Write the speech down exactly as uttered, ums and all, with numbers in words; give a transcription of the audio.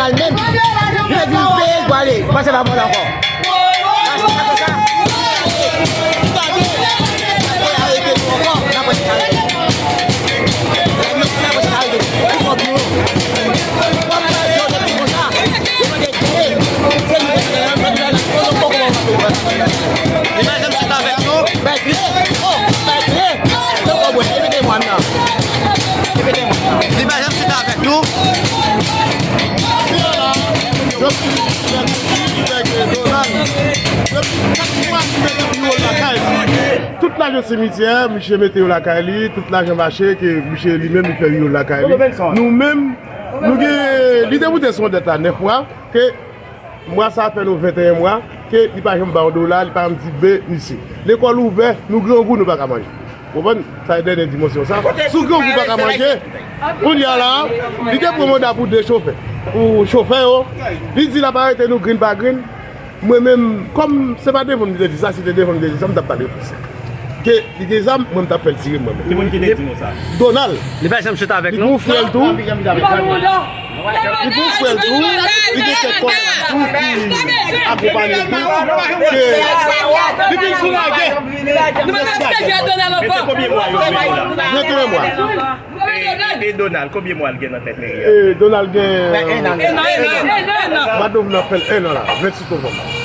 Al menm, yo di m peye l pou ale, pase pa bon ankò. Pase pa konsa. Gade, gade, arete nou ankò, n ap wè si sa rete. Gade, n ap wè si sa rete. Pou kòb nou. Kòb sa yo, yo di konsa. Yo mande peye. Se nou, se nou, se nou, se nou, se nou, se nou, se nou. Li pa janm chita avèk nou. Bay kle. Oh, bay kle. Repete m nan. Repete m nan. Li pa janm chita avèk nou. Tout lajan simityè, misye mete yo lakay li, tout lajan mache ke misye li menm li fè yo lakay li. Nou menm, nou gen, li te moute se yon dèt la nèf mwa, ke mwa sa fè nou venteyen mwa, ke li pa janm ba yon dola, li pa janm di be, misye. Lekòl ouvè, nou grangou, nou pa ka manje. Ou konprann? Sa e dènye dimansyon sa. Si w grangou pa ka manje, kounye a la, li te pran manda pou de chofè. Pou chofè yo, li di l ap arete nou green pa green. Mwen menm, kòm se pa devan m li te di sa, si te devan m li te di sa, m t ap pale pou sa. Ke li gen zam, mwen m t ap fè l tire mwen menm. Ki moun ki te di nou sa? Donald. Li pa janm chita avèk nou. Li gen yon frè l tou. Li gen yon frè l tou, li gen kèk kòlèg tou ki akonpaye l tou. Ke, li vin sou lagè. Nou menm n ap sèvi a Donald ankò. Venteyen mwa. E, e Donald, konbyen mwa l gen nan tèt meri a? E Donald gen mwa novanm nan fè l en an la, vennsis novanm.